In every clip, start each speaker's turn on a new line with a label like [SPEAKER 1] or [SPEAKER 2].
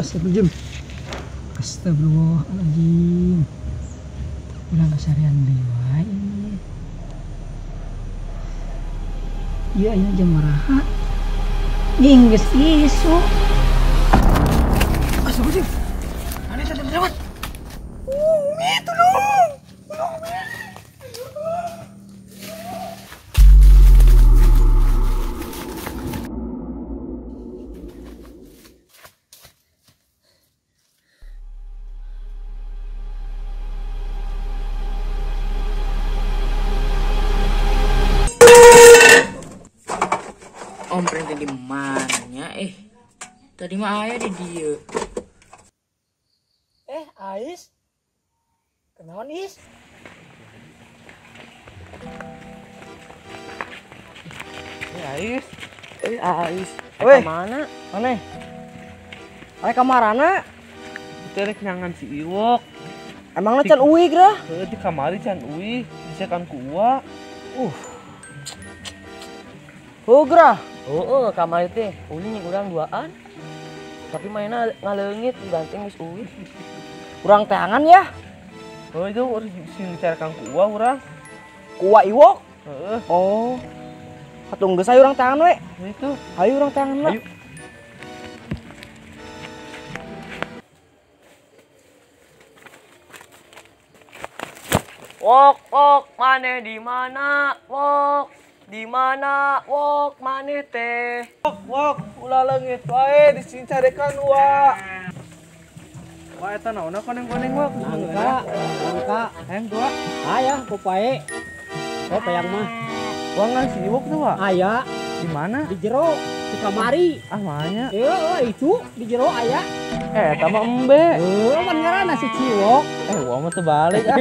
[SPEAKER 1] Astagfirullahaladzim. Astagfirullahaladzim. Ulah kasarian deui wae ini. Iya, ini jam maraha. Nih geus isuk. Astagfirullahaladzim. Aneh tadi lewat. Umi tolong. Tolong Umi.
[SPEAKER 2] Om print di mananya tadi mah aya di dieu.
[SPEAKER 1] Ais. Kenaon Is?
[SPEAKER 3] Ais. Ais.
[SPEAKER 1] Weh,
[SPEAKER 3] mana?
[SPEAKER 1] Mana? Aya kamarana?
[SPEAKER 3] Teh rek nyangan si Iwok.
[SPEAKER 1] Emangna can uwi grah?
[SPEAKER 3] Heuh di kamari can uwi, disekan ku uwa.
[SPEAKER 4] Oh gerah. Oh, kamari teh ulin yang urang duaan. Tapi mainnya ngaleungit dibanting geus uwi.
[SPEAKER 1] Urang teangan ya?
[SPEAKER 3] Oh itu urang sing dicarikan ku uwa urang.
[SPEAKER 1] Ku uwa Iwok?
[SPEAKER 3] Heeh.
[SPEAKER 1] Oh. Atuh geus ayo urang teangan we.
[SPEAKER 3] Itu.
[SPEAKER 1] Ayo urang teangan lah.
[SPEAKER 3] Ayo.
[SPEAKER 4] Wok, wok, maneh di mana? Wok. Di mana wok maneh teh?
[SPEAKER 3] Wok, wok, ulah leungit wae di sini carekan wa. Wah eta naonna koneng-koneng wok.
[SPEAKER 1] Nangka, nangka,
[SPEAKER 3] hayang dua.
[SPEAKER 1] Aya popae. Oh payang mah.
[SPEAKER 3] Wah ngan si Iwok tuh, Wak.
[SPEAKER 1] Aya.
[SPEAKER 3] Di mana?
[SPEAKER 1] Di jero, di kamari.
[SPEAKER 3] Ah, mana?
[SPEAKER 1] Heeh, itu di jero aya.
[SPEAKER 3] Eta mah embe.
[SPEAKER 1] Heuh, pan ngaranna si Ciwok.
[SPEAKER 3] Wah mah terbalik ah.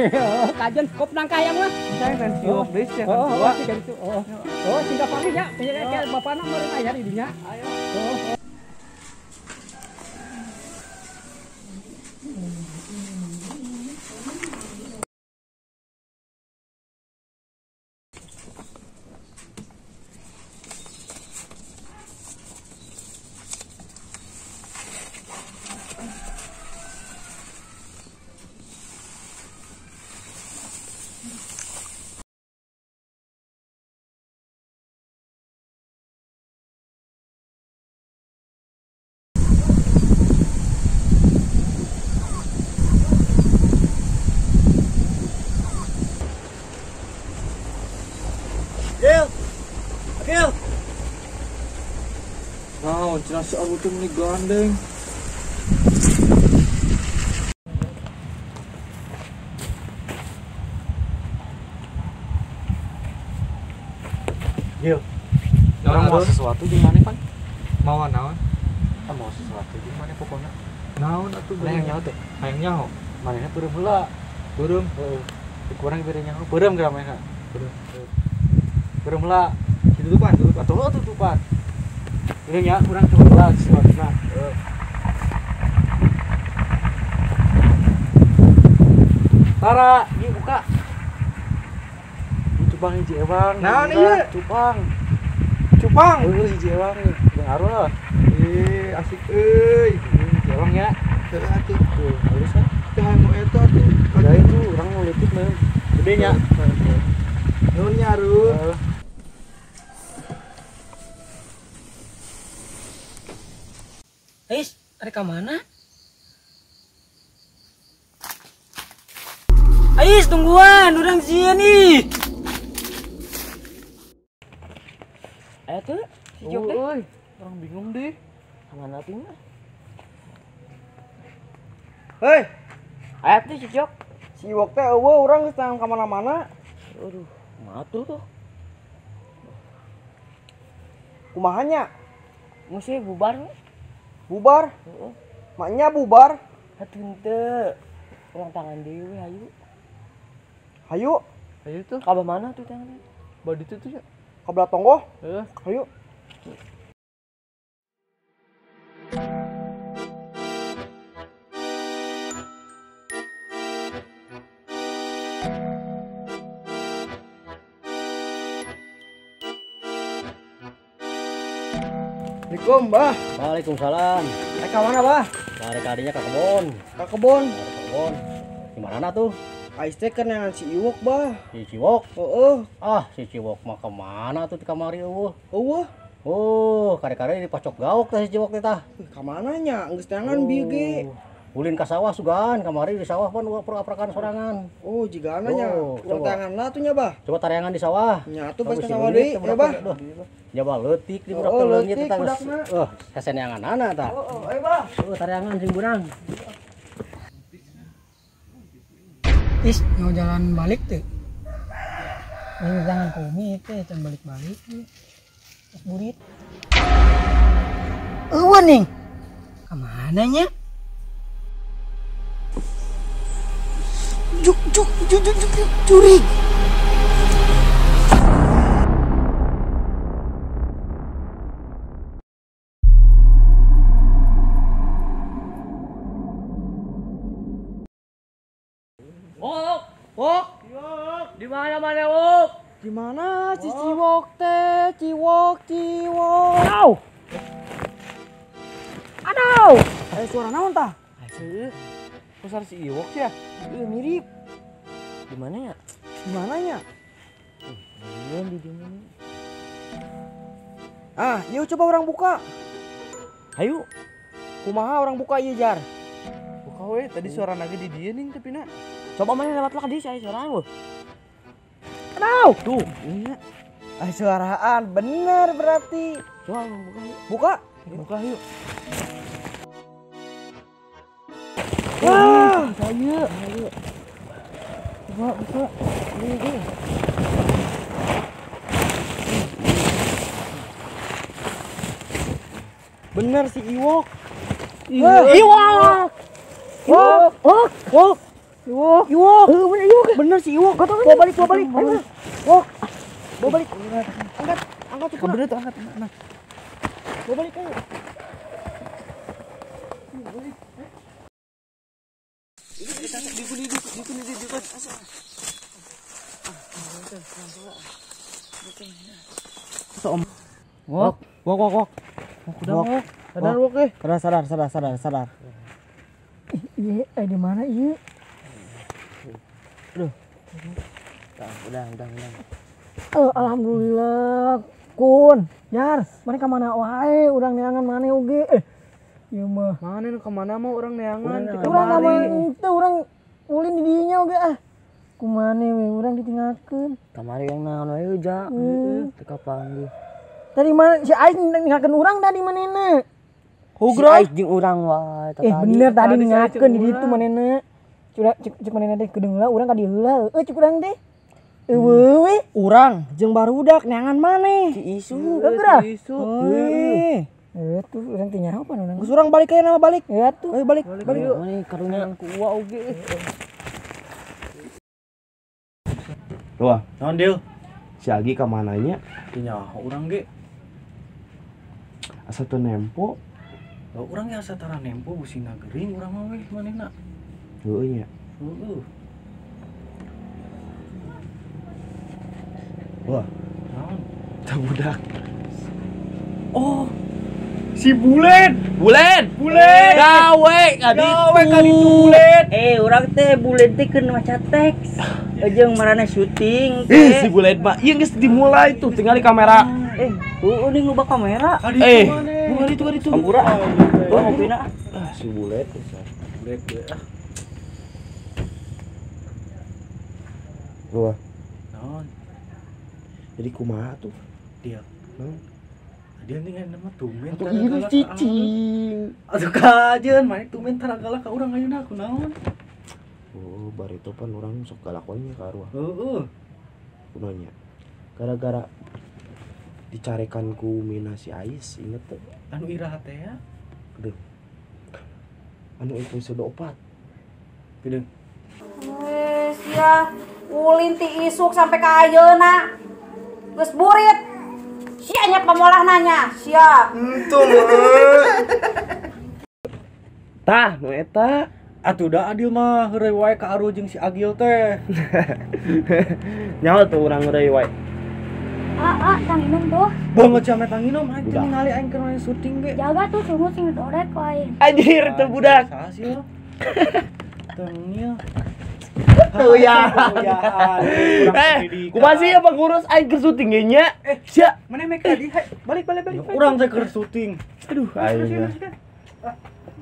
[SPEAKER 1] Kajen kop nangka hayang mah.
[SPEAKER 3] Saya kan Ciwok deui sia kan tua.
[SPEAKER 1] Oh, oh, singka pamit nya. Kayak bapana meureun aya di dinya.
[SPEAKER 3] Ayo.
[SPEAKER 1] Oh.
[SPEAKER 3] Gil. Naon cenah si Abu teh meuni gandeng.
[SPEAKER 5] Gil. Orang mau sesuatu di mana pan?
[SPEAKER 3] Mau naon?
[SPEAKER 5] Ah, mau sesuatu di mana pokoknya?
[SPEAKER 3] Naon atuh
[SPEAKER 5] hayang nyaho teh?
[SPEAKER 3] Hayang nyaho.
[SPEAKER 5] Manehna peureum heula.
[SPEAKER 3] Peureum.
[SPEAKER 5] Heeh. Kurang bere nyaho. Peureum geura manehna.
[SPEAKER 3] Peureum.
[SPEAKER 5] Peureum heula.
[SPEAKER 3] Tutupan, tutupan.
[SPEAKER 5] Atuh tutupan. Peureum nya urang coba heula sesuatuna.
[SPEAKER 3] Heeh.
[SPEAKER 5] Tara, ieu buka. Cupang hiji ewang.
[SPEAKER 3] Naon ieu?
[SPEAKER 5] Cupang.
[SPEAKER 3] Cupang.
[SPEAKER 5] Heuh hiji ewang bengaruh lah.
[SPEAKER 3] Asik euy.
[SPEAKER 5] Hiji ewang nya.
[SPEAKER 3] Heuh atuh.
[SPEAKER 5] Tuh, halus kan?
[SPEAKER 3] Teh hayang nu eta atuh.
[SPEAKER 5] Da itu urang nu leutik mah. Gede nya.
[SPEAKER 3] Nuhun nya, Arun.
[SPEAKER 4] Ais, arek ka mana? Ais, tungguan, urang sieun ih. Aya tuh, si Jok teh.
[SPEAKER 3] Euy, urang bingung deh.
[SPEAKER 4] Kamana tuh mah?
[SPEAKER 1] Hei,
[SPEAKER 4] aya tuh si Jok.
[SPEAKER 1] Si Iwok teh eueuh urang geus tang ka mana-mana.
[SPEAKER 4] Aduh, matul tuh.
[SPEAKER 1] Kumaha nya?
[SPEAKER 4] Mesti bubar.
[SPEAKER 1] Bubar?
[SPEAKER 4] Heeh.
[SPEAKER 1] Maknya bubar.
[SPEAKER 4] Atuh henteu. Urang tangan deui hayu.
[SPEAKER 1] Hayu.
[SPEAKER 3] Hayu tuh.
[SPEAKER 4] Ka mana tuh tangan?
[SPEAKER 3] Ba ditu tuh ya.
[SPEAKER 1] Ka belah tonggoh.
[SPEAKER 3] Heeh.
[SPEAKER 1] Hayu. Assalamualaikum, Bah.
[SPEAKER 6] Waalaikumsalam.
[SPEAKER 1] Ka mana, Bah?
[SPEAKER 5] Rek kadinya ka kebon.
[SPEAKER 1] Ka kebon.
[SPEAKER 5] Ka kebon. Di mana tuh?
[SPEAKER 1] Ais teh keur neangan si Iwok, Bah.
[SPEAKER 5] Si Ciwok?
[SPEAKER 1] Heeh.
[SPEAKER 5] Ah, si Ciwok mah ka mana tuh di kamari eueuh?
[SPEAKER 1] Eueuh.
[SPEAKER 5] Oh, kare-kare di pacok gaok teh si Ciwok teh tah.
[SPEAKER 1] Ka mana nya? Geus neangan bieu ge.
[SPEAKER 5] Ulin ka sawah sugan, kamari di sawah pan aprak-aprakan sorangan.
[SPEAKER 1] Oh, jigana nya. Urang tangan lah tuh nya, Bah.
[SPEAKER 5] Coba tareangan di sawah.
[SPEAKER 1] Nya atuh pas ka sawah deui, ya, Bah.
[SPEAKER 5] Jaba leutik di budak teh leungit teh. Eh, heseneanganana tah.
[SPEAKER 1] Heeh, ayo, Bah.
[SPEAKER 5] Heeh, tareangan sing beurang.
[SPEAKER 6] Is, mau jalan balik tuh. Ini jangan komi teh, can balik-balik. Terus burit. Eueuh nih. Ka mana nya? Juk juk juk juk juk curig.
[SPEAKER 4] Wok, wok, di mana mana wok?
[SPEAKER 1] Di mana si Ciwok teh? Ciwok, Ciwok.
[SPEAKER 6] Aduh. Aduh.
[SPEAKER 1] Suara naon tah?
[SPEAKER 3] Heuh. Kok suara si Iwok sih ya?
[SPEAKER 1] Mirip.
[SPEAKER 4] Di mana ya?
[SPEAKER 1] Di mana ya?
[SPEAKER 4] Iya, di mana?
[SPEAKER 1] Ah, yuk coba orang buka.
[SPEAKER 4] Ayo.
[SPEAKER 1] Kumaha orang buka ieu jar?
[SPEAKER 3] Buka we, tadi suara naga di dieu ning tapi na.
[SPEAKER 4] Coba mana lewat lah ka dieu suara eueuh.
[SPEAKER 1] Aduh, tuh. Iya. Ah, suaraan bener berarti.
[SPEAKER 4] Coba buka yuk.
[SPEAKER 1] Buka.
[SPEAKER 3] Buka yuk.
[SPEAKER 1] Wah,
[SPEAKER 3] saya. Coba buka. Ini.
[SPEAKER 1] Bener si Iwok.
[SPEAKER 4] Iwok.
[SPEAKER 1] Iwok.
[SPEAKER 4] Wok.
[SPEAKER 1] Wok.
[SPEAKER 4] Iwok.
[SPEAKER 1] Iwok.
[SPEAKER 4] Bener Iwok.
[SPEAKER 1] Bener si Iwok. Bawa balik, bawa balik. Wok. Bawa balik. Angkat, angkat cukup.
[SPEAKER 3] Bener tuh angkat. Nah.
[SPEAKER 1] Bawa balik ayo.
[SPEAKER 4] Wok,
[SPEAKER 1] wok, wok, wok.
[SPEAKER 3] Wok, sadar wok eh.
[SPEAKER 1] Sadar, sadar, sadar, sadar.
[SPEAKER 6] Iya, di mana iya?
[SPEAKER 1] Aduh.
[SPEAKER 4] Udah.
[SPEAKER 6] Oh, alhamdulillah. Kun, jar, mana ka mana wae urang neangan mana oge. Ieu mah.
[SPEAKER 3] Mana nu ka mana mah urang neangan kita
[SPEAKER 6] urang ka mana teu urang ulin di dinya oge ah. Kumane we urang ditinggalkeun.
[SPEAKER 4] Kamari yang naon wae ja. Heeh, teu kapanggih.
[SPEAKER 6] Tadi mana si Ais ninggalkeun urang tadi manehna.
[SPEAKER 4] Si Ais jeung urang wae
[SPEAKER 6] tadi. Bener tadi ninggalkeun di ditu manehna. Cuk cuk manehna teh kedeung heula urang ka dieu heula. Heueuh cuk urang teh. Eueuh we.
[SPEAKER 1] Urang jeung barudak neangan maneh.
[SPEAKER 4] Si Isu.
[SPEAKER 6] Heueuh.
[SPEAKER 3] Si Isu.
[SPEAKER 1] Heueuh.
[SPEAKER 6] Tuh urang teh nyaho pan urang.
[SPEAKER 1] Geus urang balik aya nama balik.
[SPEAKER 6] Ya tuh.
[SPEAKER 1] Ayo balik, balik.
[SPEAKER 4] Maneh karunya
[SPEAKER 3] ku uwa oge.
[SPEAKER 7] Wah,
[SPEAKER 5] naon deal?
[SPEAKER 7] Si Agi ka mananya?
[SPEAKER 5] Teu nyaho urang ge.
[SPEAKER 7] Asa teu nempo.
[SPEAKER 5] Lah urang ge asa tara nempo busina gering urang mah weh manehna.
[SPEAKER 7] Heueuh nya.
[SPEAKER 5] Heueuh.
[SPEAKER 7] Wah,
[SPEAKER 5] naon?
[SPEAKER 7] Tah budak.
[SPEAKER 5] Oh. Si Bulen.
[SPEAKER 3] Bulen.
[SPEAKER 5] Bulen.
[SPEAKER 3] Gawe kaditu.
[SPEAKER 5] Gawe kaditu Bulen.
[SPEAKER 2] Urang teh Bulen teh keur maca teks. Jeung marana syuting
[SPEAKER 7] teh. Si Bulen mah ieu geus dimulai tuh tinggal di kamera.
[SPEAKER 2] Heueuh nih ngubah kamera.
[SPEAKER 7] Bukan itu kaditu.
[SPEAKER 2] Hampura. Tuh ngopina.
[SPEAKER 7] Ah, si Bulet.
[SPEAKER 5] Bulet gue ah.
[SPEAKER 7] Wah.
[SPEAKER 5] Naon?
[SPEAKER 7] Jadi kumaha tuh?
[SPEAKER 5] Dia.
[SPEAKER 7] Naon?
[SPEAKER 5] Dia nih nama tumben
[SPEAKER 7] Atuh ieu cicing.
[SPEAKER 5] Atuh kajeun maneh tumben tara galak ka urang ayeuna kunaon?
[SPEAKER 7] Oh, barito pan urang sok galak wae nya ka arwah.
[SPEAKER 5] Heeh.
[SPEAKER 7] Kunaon nya? Gara-gara dicarekan ku Mina si Ais, inget teu?
[SPEAKER 5] Anu iraha teh ya?
[SPEAKER 7] Aduh. Anu episode 4.
[SPEAKER 5] Geudeung.
[SPEAKER 8] Wes ya, ulin ti isuk sampai ka ayeuna. Geus burit. Sia nya pamolah nanya, sia.
[SPEAKER 7] Entu mah. Tah, nu eta.
[SPEAKER 5] Atuh da Adil mah heureuy wae ka Aru jeung si Agil teh.
[SPEAKER 7] Nyaho tuh urang heureuy wae.
[SPEAKER 9] Ah, tanginum tuh.
[SPEAKER 1] Banget sama tanginum aing teh ningali aing keur syuting ge.
[SPEAKER 9] Jaga tuh sungut sing dorek ku aing.
[SPEAKER 7] Anjir teu budak.
[SPEAKER 1] Saha sih lo? Tengil.
[SPEAKER 7] Tuh ya. Eh, kumaha sih ya pengurus aing keur syuting ge nya? Eh, sia.
[SPEAKER 1] Mana mek tadi? Hai, balik balik balik. Urang teh keur syuting.
[SPEAKER 7] Aduh, aing.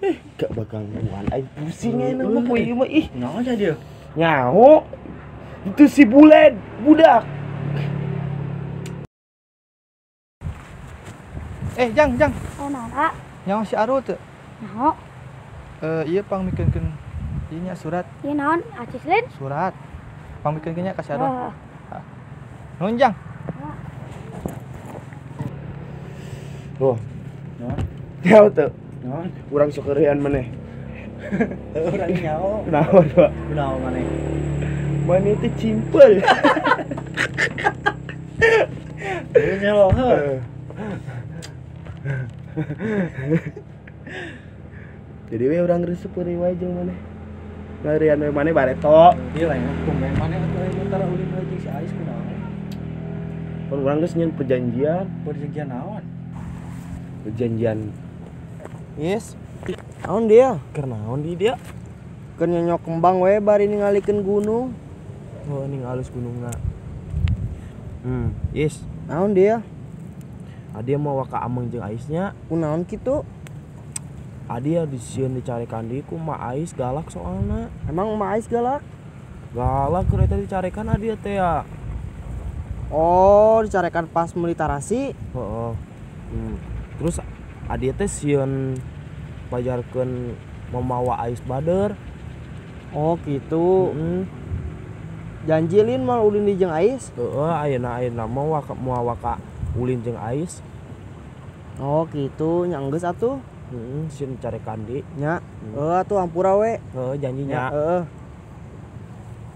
[SPEAKER 7] Eh, gak bakal gangguan aing pusing aing mah poe ieu mah ih.
[SPEAKER 1] Nyaho aja dia.
[SPEAKER 7] Nyaho. Itu si bulet, budak.
[SPEAKER 3] Eh, Jang, Jang.
[SPEAKER 9] Oh, naon, A?
[SPEAKER 3] Nyaho si Arul teu?
[SPEAKER 9] Nyaho.
[SPEAKER 3] Eh, ieu pangmikeunkeun ieu nya surat.
[SPEAKER 9] Ieu naon? Acis lain?
[SPEAKER 3] Surat. Pangmikeunkeun nya ka si Arul. Heeh. Nuhun, Jang.
[SPEAKER 7] Loh. Naon? Nyaho teu? Naon? Urang sok eurean maneh.
[SPEAKER 1] Urang nyaho.
[SPEAKER 7] Naon, Pak?
[SPEAKER 1] Kunaon maneh?
[SPEAKER 7] Maneh teh cimpel.
[SPEAKER 1] Heuh nyaho heuh.
[SPEAKER 7] Jadi we urang resep eureun wae jeung maneh. Ngarian we maneh bareto.
[SPEAKER 1] Ieu lain tumben maneh atuh aya tara ulin we jeung si Ais kunaon.
[SPEAKER 7] Pan urang geus nyeun perjanjian.
[SPEAKER 1] Perjanjian naon?
[SPEAKER 7] Perjanjian.
[SPEAKER 4] Yes. Naon dia?
[SPEAKER 7] Keur naon di dia?
[SPEAKER 4] Keur nyonyok kembang we bari ningalikeun gunung.
[SPEAKER 7] Oh, ning alus gunungna. Yes.
[SPEAKER 4] Naon dia?
[SPEAKER 7] Adi mau waka ameng jeung Aisnya.
[SPEAKER 4] Kunaon kitu?
[SPEAKER 7] Adi ya disieun dicarekan deui ku Ma Ais galak soalna.
[SPEAKER 4] Emang Ma Ais galak?
[SPEAKER 7] Galak keur eta dicarekan adi teh ya.
[SPEAKER 4] Oh, dicarekan pas meuli tarasi?
[SPEAKER 7] Heeh. Terus adi teh sieun pajarkeun mamawa Ais bader.
[SPEAKER 4] Oh, gitu. Janji lin mal ulin di jeung Ais?
[SPEAKER 7] Heeh, ayeuna mah waka moal waka ulin jeung Ais.
[SPEAKER 4] Oh gitu, nya geus atuh.
[SPEAKER 7] Heeh, sieun carekan deui.
[SPEAKER 4] Nya. Heuh atuh hampura we.
[SPEAKER 7] Heuh, janjinya.
[SPEAKER 4] Heeh.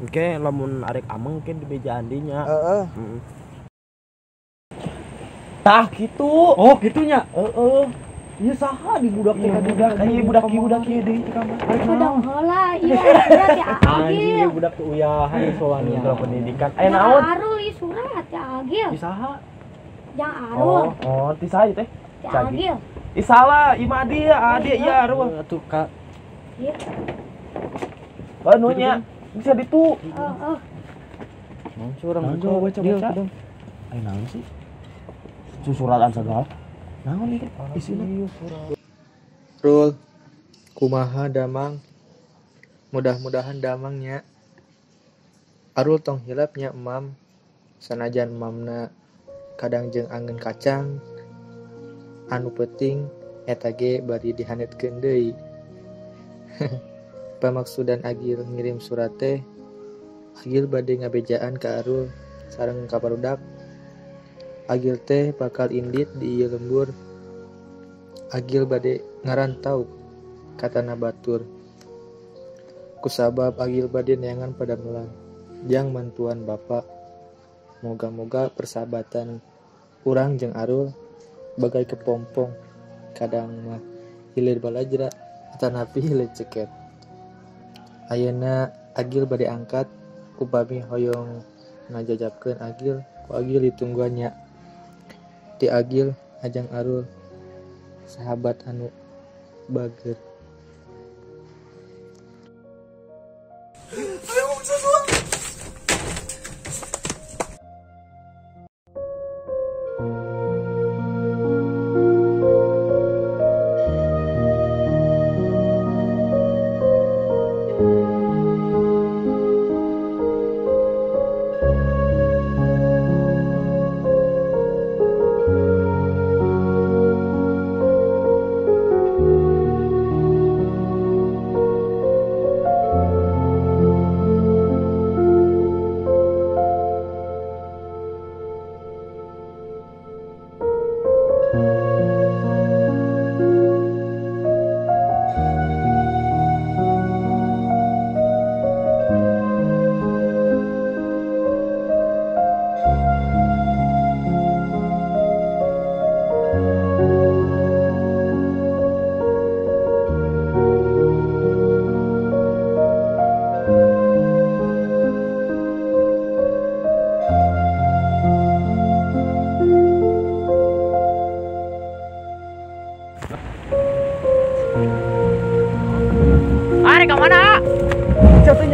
[SPEAKER 7] Engke lamun arek ameng ke dibejaan deui nya.
[SPEAKER 4] Heeh.
[SPEAKER 7] Tah kitu.
[SPEAKER 1] Oh, kitu nya.
[SPEAKER 7] Heeh.
[SPEAKER 1] Ieu saha di budak teh
[SPEAKER 7] budak ieu budak ieu budak ieu deui ka kamar.
[SPEAKER 9] Budak heula ieu aya teh
[SPEAKER 1] Anjing
[SPEAKER 9] Agil.
[SPEAKER 1] ieu budak teh uyahan soalnya.
[SPEAKER 7] Pendidikan. Aya naon?
[SPEAKER 9] Arul ieu surat teh Agil.
[SPEAKER 1] Di saha?
[SPEAKER 9] Jang Arul.
[SPEAKER 7] Oh, ti saha ieu teh?
[SPEAKER 9] Teh Agil.
[SPEAKER 7] Ih salah, ieu mah adi ya, adi ieu Arul.
[SPEAKER 1] Atuh ka.
[SPEAKER 9] Ieu.
[SPEAKER 7] Oh, nuhun nya. Bisa ditu.
[SPEAKER 9] Heeh.
[SPEAKER 1] Naon sih urang
[SPEAKER 7] coba baca-baca. Aya naon sih? Susuratan segala. Naon ieu isina?
[SPEAKER 3] Rul, kumaha damang? Mudah-mudahan damang nya. Arul tong hilap nya emam. Sanajan emamna kadang jeung angeun kacang. Anu penting eta ge bari dihanetkeun deui. Pamaksudan Agil ngirim surat teh, Agil bade ngabejaan ka Arul sareng ka barudak. Agil teh bakal indit di ieu lembur. Agil bade ngarantau ka tanah batur. Kusabab Agil bade neangan padamelan jang mantuan bapa. Moga-moga persahabatan urang jeung Arul bagai kepompong, kadang mah hilir balajra atanapi hilir ceket. Ayeuna Agil bade angkat upami hoyong ngajajabkeun Agil, ku Agil ditungguan nya. Ti Agil ajang Arul, sahabat anu bager.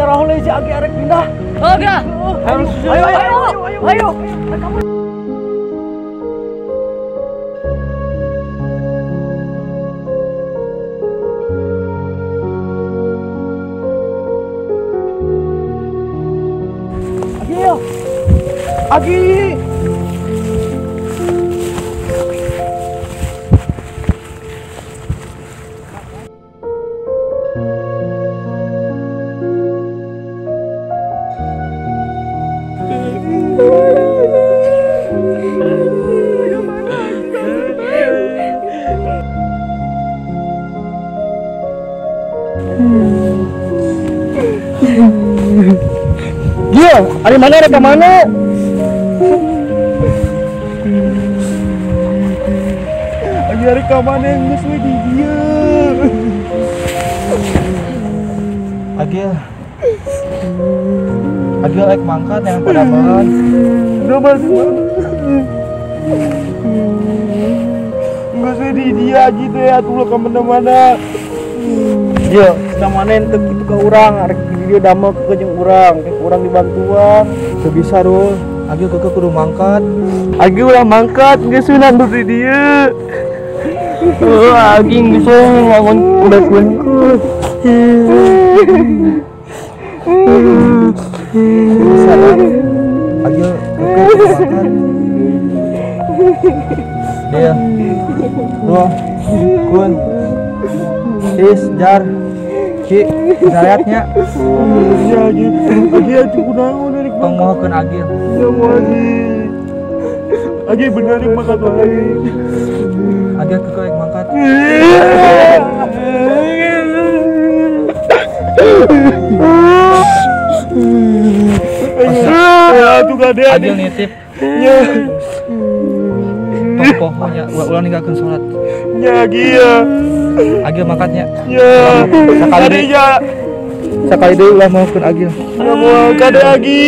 [SPEAKER 4] nyarahon si Agi arek pindah. Oh, geura. Ayo ayo ayo. Agil. Agi. Gil, ari mana rek ka mana?
[SPEAKER 1] Agi ari ka mana geus we di dieu.
[SPEAKER 3] Agil. Agil rek mangkat yang pada bahan.
[SPEAKER 1] Geus we di dieu Agi teh atuh ulah ka mana-mana.
[SPEAKER 4] Gil, sama mana ente kitu ka urang, arek di dieu damel ke jeung urang, ke urang dibantuan.
[SPEAKER 3] Teu bisa Rul, Agil keukeuh kudu mangkat.
[SPEAKER 1] Agi ulah mangkat, geus we nandur di dieu. Oh, Agi geus we ngangon bantuan ku.
[SPEAKER 3] Bisa Rul. Agil keukeuh kudu mangkat. Dia. Rul, Kun. Is, Jar, Ki, dayatnya.
[SPEAKER 1] Ya Agi, Agi atuh kunaon rek
[SPEAKER 3] Tong mohokeun Agil.
[SPEAKER 1] Ya moal Agi. Agi bener rek mangkat wae.
[SPEAKER 3] Agil keukeuh rek mangkat.
[SPEAKER 1] Ya atuh gade
[SPEAKER 3] Agil nitip.
[SPEAKER 1] Nya.
[SPEAKER 3] Tong poho nya, ulah ninggalkeun salat.
[SPEAKER 1] Nya Agi ya.
[SPEAKER 3] Agil mangkatnya.
[SPEAKER 1] Ya.
[SPEAKER 3] Sakali deui. Sakali deui ulah mohokeun Agil.
[SPEAKER 1] Ya moal kade Agi.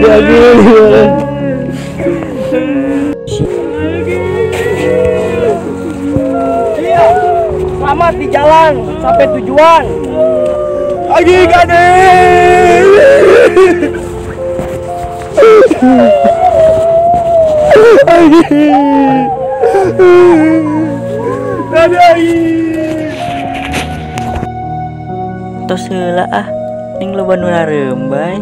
[SPEAKER 3] Kade Agil.
[SPEAKER 4] Iya. Selamat di jalan sampai tujuan.
[SPEAKER 1] Agi kade. Agi. Kade Agi.
[SPEAKER 2] Tos heula ah, ning loba nu nareumbay.